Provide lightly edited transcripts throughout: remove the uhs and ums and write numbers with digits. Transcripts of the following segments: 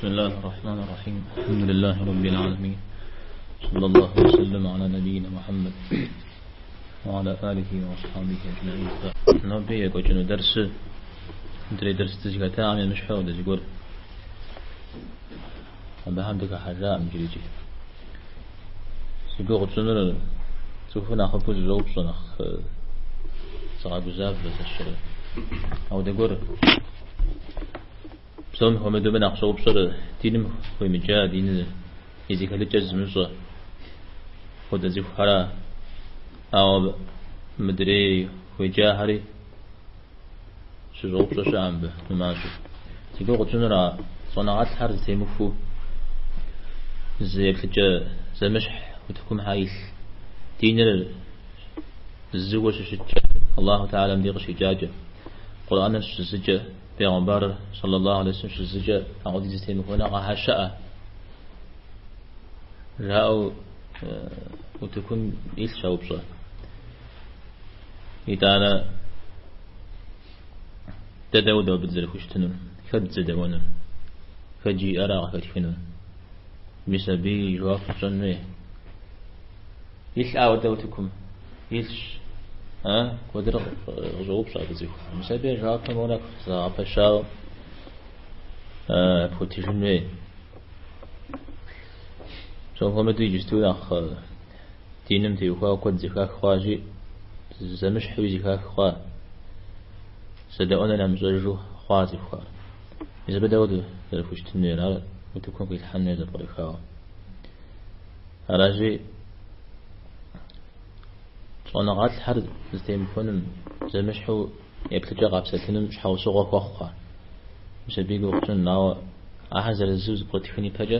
بسم الله الرحمن الرحيم الحمد لله رب العالمين صلى الله وسلم على نبينا محمد وعلى آله وأصحابه أجمعين. Нобэ екӏуэкӏыну дерсыр мыдрей дерс дызыхэтам емыщхьу дызыгуэр абыхэм дыхыхьэжакъым иджырикӏи. Зи гугъу тщӏынур цӏыхур нэхъыбэу зыщӏэупщӏэ, нэхъ зыгъэгузавэ зэщэрэ. Ауэдэ гуэр псом хуэмыдэу нэхъ щӏэупщӏэр диным хуемыджа, диныр и зэхэлъыкӏэ зымыщӏэ хуэдэ цӏыхухьэра. Ауэ мыдрей хуеджахэри щыщӏэупщӏэ щыӏэ мыбы мымащӏэу. Зи гугъу тщӏынур а щӏэныгъэлӏхэр зэтемыхуэу зы еплъыкӏэ зэмыщхь утыкум хьэ илъ диныр зыуэ щыщыткӏэ, Аллаху Тэхьэлам дей къыщикӏакӏэ, Къурӏэныр щызыкӏэ, Пейгъэмбарыр саллаллаху алейхи вассалам щызыкӏэ апхуэдиз зэтемыхуэныгъэ хьэ щыӏэ жаӏэу утыкум илъщ а упщӏэр. Итӏанэ дэ дауэ абы дызэрыхущытынур, хэт дызэдэӏуэнур, хэт жиӏэра къыхэтхынур? Мис абы и жэуап тщӏэн хуей. Илъ ауэдэ утыкум, илъщ, а, куэдыр къыщӏоупщӏэ абы цӏыхухэр. Мис абы и жэуапым уэ нэхъ зэгъэпэщауэ пхуэтыжын хуей. Псом хуэмыдэу иджысту нэхъ диным теухуауэ куэд зэхах хъуащи, зэмыщхьуи зэхах хъуа, зэдэӏуэныр ямыщӏэжу хъуа цӏыхухэр. Мис абы дауэ зэрыхущытын хуейр, ар утыкум къилъхьэн хуей зэпкърыхауэ. Аращи, щӏэныгъэлӏхэр зытемыхуэным, зэмыщхьу еплъыкӏэ къапсэлъыным щхьэусыгъуэ хуэхъухэр. Мис абы и гугъу тщӏын, ауэ ахэр зырызу зэпкърытхын ипэкӏэ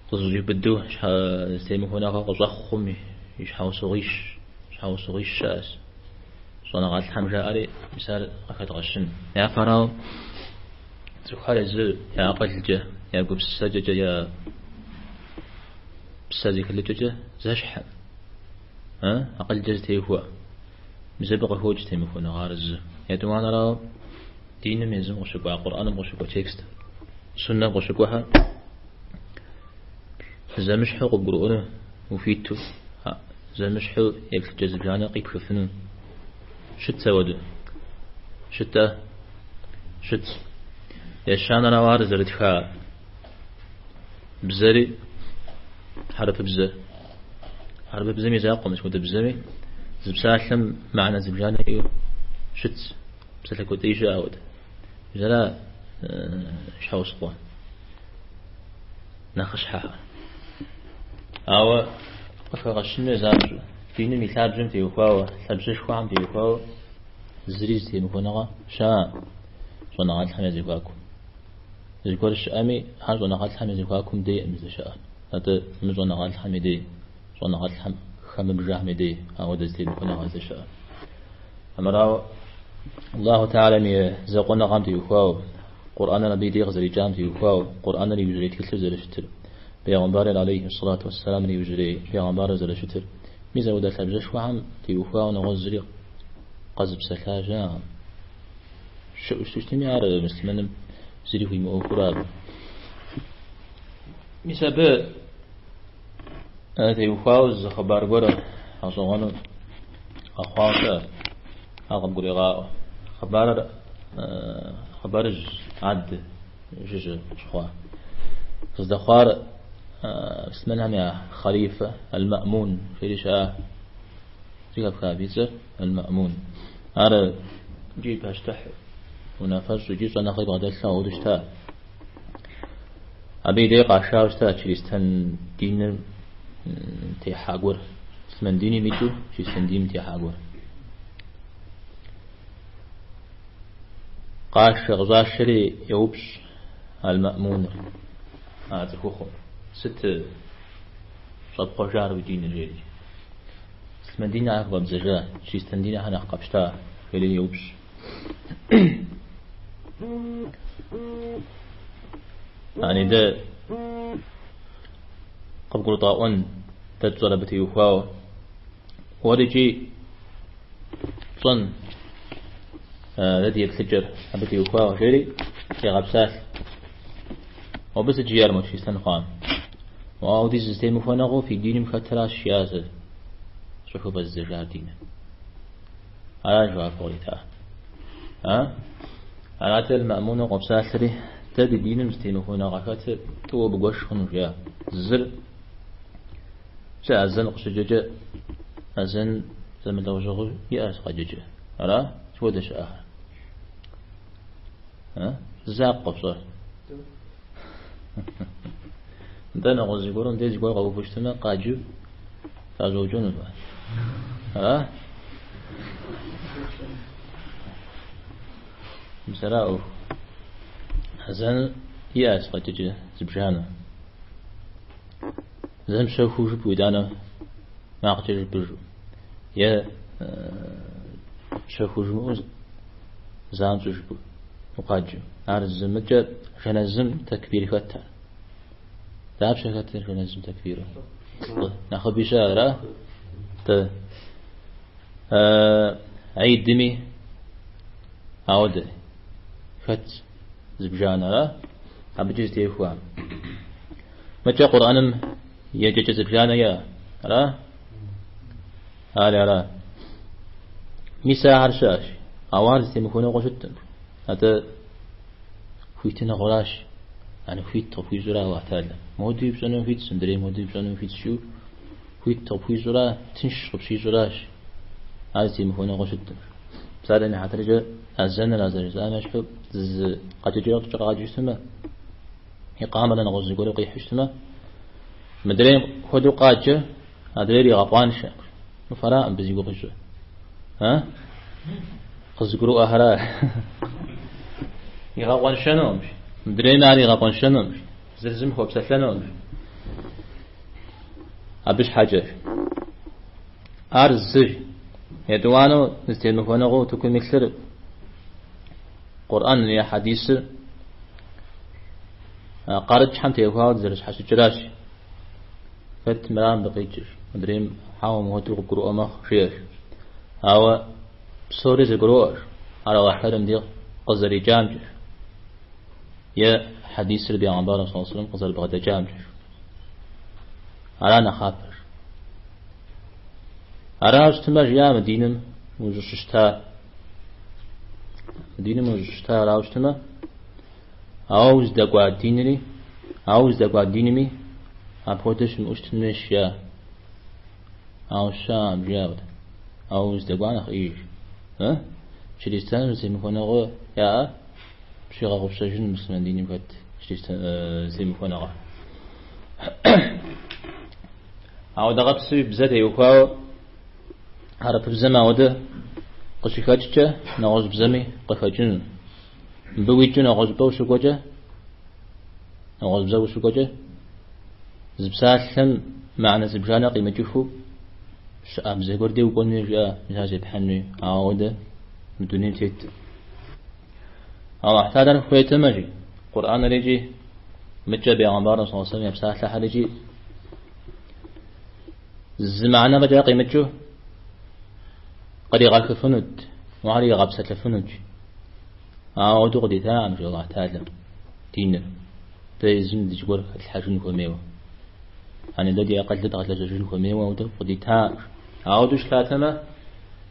къызэщӏиубыдэу зэтемыхуэныгъэ къыщӏэхъум и щхьэусыгъуищ, щхьэусыгъуищ щыӏэщ. Щӏэныгъэлӏхэм жаӏэри, мис ар къыхэдгъэщын. Япэрауэ, цӏыхухэр езыр я акъылкӏэ, я гупсысэкӏэкӏэ, я псэ зэхэлъыкӏэкӏэ зэщхьэкъым. Акъылкӏэ зэтехуэ. Мис абы къыхокӏ зэтемыхуэныгъэ ар зы. Етӏуанэрауэ, диным езым къыщыкӏуа, Къурӏэным къыщыкӏуэ текст, суннэм къыщыкӏуэхэр зэмыщхьу къыбгурыӏуэну ухуиту, зэмыщхьу еплъыкӏэ зыбжанэ къипхыфыну щытц ауэдэу. Щытӏэ? Щытц. Ещанэрауэ, ар зэрытха бзэри хьэрыпыбзэ. Хьэрыпыбзэм и закъуэм, сыт хуэдэ бзэми зы псалъэм мыхьэнэ зыбжанэ иӏэу щытц, псалъэ куэдӏей щыӏэ ауэдэ. Мис ара щхьэусыгъуэ нэхъыщхьэхэр. Ауэ къыхэгъэщын хуей занщӏэу, диным и лъабжьэм теухуауэ, лъабжьэшхуэхэм теухуауэ зыри зэтемыхуэныгъэ щыӏэкъым щӏэныгъэлӏхэм я зэхуакум. Зыгуэр щыӏэми, ар щӏэныгъэлӏхэм я зэхуакум дейкъым здэщыӏэр. Атӏэ мыщӏэныгъэлӏхэм и дей, щӏэныгъэлӏхэм хэмыбжэхэм и дей ауэдэ зэтемыхуэныгъэ здэщыӏэр. Армырауэ, Аллаху Тэхьэлам и закъуэныгъэм теухуауэ, Къурӏэныр абы и дей къызэрикӏам теухуауэ, Къурӏэныр иужьрей тхылъу зэрыщытыр, Пейгъэмбарыр алейхи ссалату уэссэламыр иужьрей пейгъэмбарыр зэрыщытыр, мис ауэдэ лъабжьэшхуэхэм теухуауэ нэгъуэщӏ зыри къэзыпсэлъа щыӏэкъым. Щыӏэу щытми, ар муслъымэным зыри хуимыӏуэхура абы. Мис абы теухуауэ зы хъыбар гуэр гъэщӏэгъуэну къэхъуауэ щыӏэ, ар къыбгурегъаӏуэ. Хъыбарыр хъыбарыжь адэ жыжьэ щыхъуа. Къыздэхъуар муслъымэнхэм я хъалифэ Аль-Маӏмун жери щыӏа. Зэхэфха абы и цӏэр Аль-Маӏмун. Ар икӏи пащтыхь унафэщӏ икӏи щӏэныгъи бгъэдэлъу ауэдэу щыта. Абы и дей къашауэ щыта чристэн диным техьа гуэр. Муслъымэн диным икӏыу чристэн диным техьа гуэр. Къашэ, къыщӏашэри еупщӏ Аль-Маӏмуныр, а цӏыхухъум. Сыт щӏэпхъуэжар уи диныр, жери. Муслъымэн диныр хыфӏэбдзэжа, чристэн диныр нэхъ къэпщта, жери еупщӏ. Ани дэ къыбгурыдгъэӏуэн дэ тщӏэр абы теухуауэ. Уэр икӏи пщӏэн дэ ди еплъыкӏэр абы теухуауэ, жери. Къегъэпсалъэ. Абы сыт жиӏэр мо чристэн хъуам? Ауэдиз зэтемыхуэныгъэу фи диным хэтыращ, жиӏа сэ щӏыхыфӏэздзэжар диныр. Ара жэуап кърита. А? Арати, Аль-Ма'муныр къопсалъэри, дэ ди диным зэтемыхуэныгъэ хэтыр тӏууэ бгуэш хъуну, жиӏа. Зыр сэ азэн къыщыджэкӏэ, азэн зэмылӏэужьыгъуэу иӏэщ къэджэкӏэ. Ара? Сыт хуэдэ щыӏэхэр? А? Закъуэ пщӏэр. Нтӏэ, нэгъуэщӏ зыгуэрым дей зыгуэр къэуву щытмэ, къаджэу къащӏэукӏынут. Ара? Мис ара ӏуэху. Азэн иӏэщ къэджэкӏэ зыбжанэ. Зэм щэхуу жыпӏэу, итӏанэ макъкӏэ жыпӏэжу. Е щэхуу жумыӏэу занщӏэу жыпӏэу укъаджэу. Ар зы мыкӏэ жэнэзым тэкбир хэт ар. Дапщэ хэтыр жэнэзым тэкбиру? Плӏы. Нэхъыби щыӏэ, ара? Тӏэ. Гьидми ауэдэ хэт зыбжанэ, ара? Абыкӏи зэтехуа. Мыкӏэ Къурӏэным еджэкӏэ зыбжанэ иӏэ, ара? Ари ара. Мис ахэр щыӏэщ, ауэ ар зэтемыхуэныгъэу щыткъым. Атӏэ хуитыныгъэращ, ани хуит къыпхуищӏура Аллахь Тэхьэлам. Моди пщӏэну хуитщ, мыдрей моди пщӏэну хуитщ жиӏэу хуит къыпхуищӏура, тынш къыпщищӏуращ. Ар зэтемыхуэныгъэу щыткъым. Псалъэм и хьэтыркӏэ азэныр а зэрыжысӏам ещхьу зы къэджэкӏэ къаджэу щытмэ, икъамэрэ нэгъуэщӏ зыгуэру къихьу щытмэ, мыдрейм хуэдэу къаджэ, адрейр игъэкъуаншэ. Мы фэраӏым абы зи гугъу ищӏыр. А? Къызыгурыӏуэхэра? Игъэкъуэншэнукъым. Мыдрейм ар игъэкъуэншэнукъым. Зыр зым хуэпсэлъэнукъым. Абы щхьэкӏэ. Ар зыр. Етӏуанэу зэтемыхуэныгъэу утыкум илъыр Къурӏэн е хьэдисыр къарыкӏхэм теухуауэ дызэрыщхьэщыкӏыращ. Хэт мыра мыбы къикӏыр, мыдрейм хьэуэ мыуэду къыбгурыӏуэ мэхъу, жиӏэщ. Ауэ псори зэгуроӏуэщ, ар Аллахь Тэхьэлам дей къызэрикӏамкӏэщ, е хьэдисыр бегъымбарым саллаллаху алейхи ва сэллэм къызэрыбгъэдэкӏамкӏэщ. Ара нэхъапэщ. Ара щытмэ, жиӏа мы диным ущӏыщыщта, мы диным ущӏыщыщта арауэ щытмэ, ауэ уздэкӏуа динри, ауэ уздэкӏуа динми апхуэдэ щымыӏэу щытын хуейщ, жиӏа. Ауэ щыӏэкъым, жиӏа апхуэдэ. Ауэ уздэкӏуа нэхъ ӏеиж. Э? Чыристаным зэтемыхуэныгъэ яӏэ пщигъэгъупщэжын муслъымэн диным хэт чыристан зэтемыхуэныгъэ. Ауэ дэгъэпсу бзэ теухуауэ хьэрыпыбзэм ауэдэ къыщыхэкӏкӏэ нэгъуэщӏ бзэми къыхэкӏыну. Мыбы уикӏыу нэгъуэщӏыпӏэ ущыкӏуэкӏэ, нэгъуэщӏ бзэ ущыкӏуэкӏэ, зы псалъэм мыхьэнэ зыбжанэ къимыкӏыхыу щыӏэ бзэ гуэр дей укӏуэн хуей жиӏа, мис ар зепхьэн хуей. Ауэ ауэдэ мы дунейм тет. Аллахь Тэхьэлар хуейтэмэ, жи, Къурӏэныр икӏи мыкӏэ бегъымбарым саллаллаху алейхи ва сэллэм я псалъэхэр икӏи зы мыхьэнэ фӏэкӏа къимыкӏыу къригъэхыфынут, ар игъэпсэлъэфынут. Ауэ ауэдэу къыдитакъым, жи Аллахь Тэхьэлам, диныр. Дэ езым зыгуэр хэтлъхьэжын хуэмейуэ. Ани дэ ди акъылыр дгъэлэжьэжын хуэмейуэ ауэдэу къыдитакъым. Ауэдэу щытатэмэ,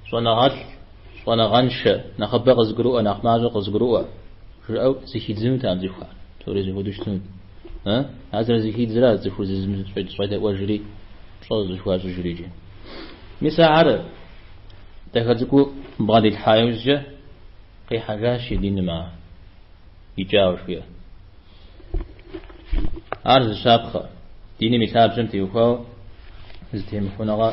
щӏэныгъэлӏ, щӏэныгъэншэ, нэхъыбэ къызыгурыӏуэ, нэхъ мащӏэ къызыгурыӏуэ, жиӏэу зэхидзынутэкъым цӏыхухэр. Псори зэхуэдэу щытынут. Ар зэрызэхидзыра цӏыхур зы зым щӏедэӏуэжри, пщӏэ зыхуащӏыжри икӏи. Мис ар дахэ цӏыкӏуу бгъэдилъхьа иужькӏэ къихьэжащ и диным ар икӏауэ жиӏэ. Ар зы щапхъэ, диным и лъабжьэм теухуауэ зэтемыхуэныгъэ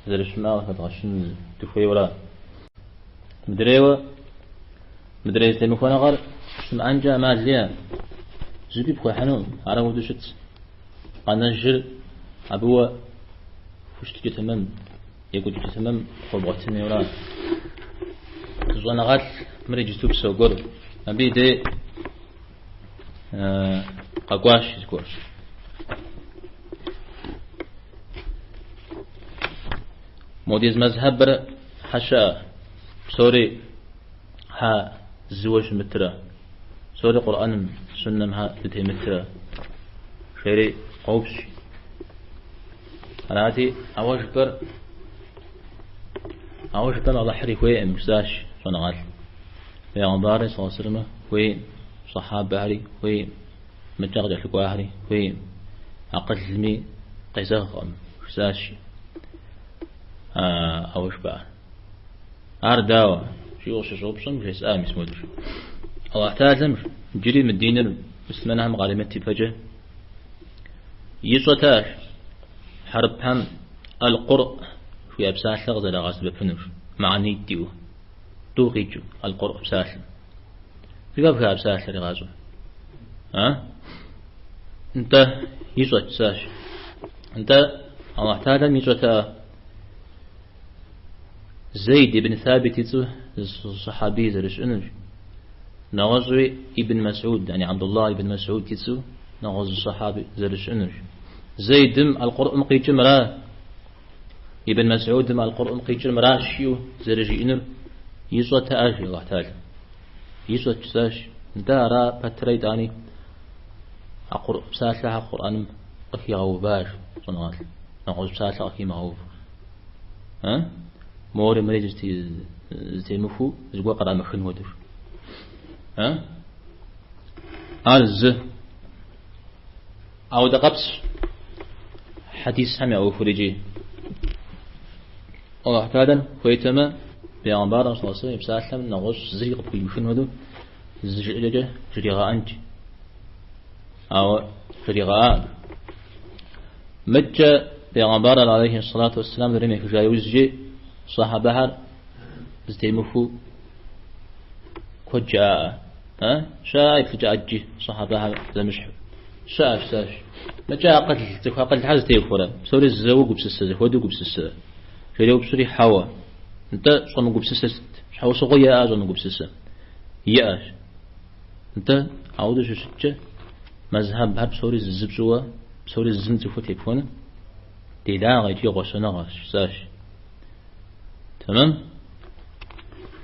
зэрыщымыӏэр къыхэдгъэщын дыхуейуэра. Мыдрейуэ, мыдрей зэтемыхуэныгъэр щымыӏэнкӏэ ӏэмал иӏэ, зыпи пхуэхьынукъым, ар ауэдэу щытщ. Къэнэжыр абы уэ хущытыкӏэ тэмэм, екӏуэкӏыкӏэ тэмэм хуэбгъуэтын хуейуэра. Зы щӏэныгъэлӏ мыр иджысту псэу гуэр, абы и дей къэкӏуащ зыгуэр. Модиз мэзхьэбыр хьэ щыӏэ, псори хьэ зыуэ щымытрэ. Псори Къурӏэным, суннэм щхьэ дытемытрэ? Жери къоупщӏ. Арати, ауэ жыпӏэр, ауэ жыпӏэм Алыхьри хуейкъым, жысӏащ щӏэныгъэлӏ. Бегъымбарри саллаллаху алейхи вассалам хуейкъым, сахьабэхэри хуейкъым, мыдэкӏэ къыкӏэлъыкӏуахэри хуейкъым, акъылми къезэгъкъым, жысӏащ. Ауэ жыпӏэр. Ар дауэ? Жиӏэу къыщыщӏэупщӏэм, жесӏа мис модыр. Аллахь Тэхьэлам иджыри мы диныр муслъымэнхэм къаримыт ипэкӏэ ищӏэтащ хьэрыпхэм аль-къурӏ жыхуиӏэ псалъэр къызэрагъэсэбэпынур, мыхьэнитӏ иӏэу, тӏу къикӏыу аль-къурӏ псалъэм. Зэхэфха а псалъэр игъащӏэм? А? Нтӏэ, ищӏэт, жысӏащ. Нтӏэ, Аллахь Тэхьэлам ищӏэта Зейд ибн Сабит и цӏэу зы сахьаби зэрыщыӏэнур. Нэгъуэщӏуи Ибн Масуд, яни Абдуллах ибн Масуд и цӏэу нэгъуэщӏ зы сахьаби зэрыщыӏэнур. Зейдым аль-Къурӏым къикӏыр мыра, Ибн Масудым аль-Къурӏым къикӏыр мыращ жиӏэу зэрыжиӏэнур ищӏэтэӏэ, жи Аллахь Тэхьэлам. Ищӏэт жысӏащ. Нтӏэ ара пэтрэ итӏани а къурӏ псалъэхэр Къурӏэным къыхигъэуващ щӏэныгъэлӏ. Нэгъуэщӏ псалъэ къыхимыгъэуву. Мори мыри зытемыхуу зыгуэр кърамыхын хуэдэу. Ар зы. Ауэдэ къабзэщ хьэдисхэм я ӏуэхур икӏи. Аллахь Тэхьэлам хуейтэмэ, бегъымбарым саллаллаху алейхи вассалам и псалъэм нэгъуэщӏ зыри къыпхуимыхын хуэдэу зы жыӏэкӏэкӏэ жригъэӏэнкӏ. Ауэ жригъэӏакъым. Мыдкӏэ бегъымбарыр алейхи сэлату уэсселам дунейм ехыжа иужькӏи сахьабэхэр зытемыхуу куэд жаӏэ. А? Щыӏэ еплъыкӏэ ӏэджи сахьабэхэр зэмыщхьу. Щыӏэщ, жысӏащ. Мыдкӏэ акъыл, цӏыху акъылхэр зытехуэрэ, псори зэуэ гупсысэ, зэхуэдэу гупсысэ. Жери еупщӏри, хьэуэ. Нтӏэ, щӏэмыгупсысэ сыт? Щхьэусыгъуэ иӏэ щӏэмыгупсысэ? Иӏэщ. Нтӏэ, ауэдэу щыщыткӏэ, мэзхьэбхэр псори зы пщӏыуэ, псори зым цӏыхур тепхуэну делагъэ икӏи гъуэщэныгъэщ, жысӏащ. Тэмэм?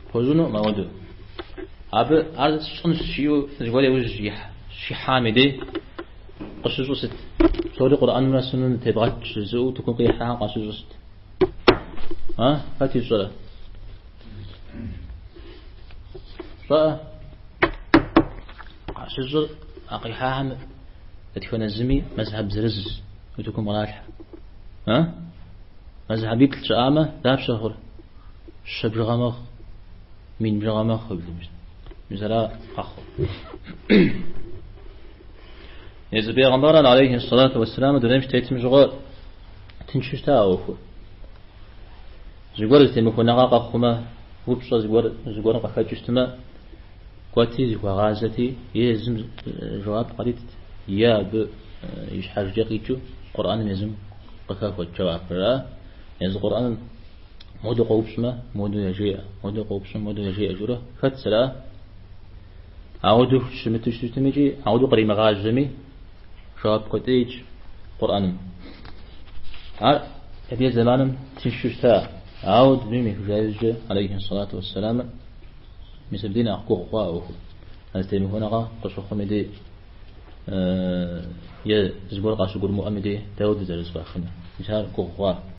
Пхуэщӏынукъым ауэдэу. Абы ар сщӏынщ жиӏэу зыгуэр иужь щихьам и дей къыщыщӏу сыт? Псори Къурӏэнымрэ суннэм тевгъэкӏ жызыӏэу утыкум къихьэхэм къащыщӏу сыт? А? Хэт ищӏэрэ? Щӏэӏэ? Къащыщӏыр а къихьахэм дэтхэнэ зыми мэзхьэб зырыз утыкум къралъхьэ. А? Мэзхьэбиплӏ щыӏамэ, дапщэ хъур? Щэ бжыгъэ мэхъу, мин бжыгъэ мэхъу. Мис ара къэхъур. Езы бегъымбарыр алейхи сэлату уэсселам дунейм щытетым щыгъуэ тыншу щыта а ӏуэхур. Зыгуэр зытемыхуэныгъэ къэхъумэ, упщӏэ зыгуэр зыгуэрым къыхэкӏыу щытмэ, кӏуэти, зыхуагъазэти, е езым жэуап къритт, е абы и щхьэжкӏэ къикӏыу Къурӏэным езым къыхэхуэт жэуапыр. Ара? Езы Къурӏэным моду къоупщӏмэ, моду ежеӏэ, моду къоупщӏмэ, моду ежеӏэ журэ хэт зэра? Ауэдэу щымыту щытми икӏи ауэдэу къримыгъажьэми, жэуап куэдӏей итщ Къурӏэным. Ар абы зэманым тыншу щыта, ауэ дунейм ехыжа иужькӏэ, алейхи сэлату уэсселам, мис абдей нэхъ гугъу хъуа ӏуэхур. А зытемыхуэныгъэ къыщыхъум и дей е зыгуэр къащыгурымыӏуэм и дей дауэ дызэрызэфӏахынур? Мис ар гугъу хъуа.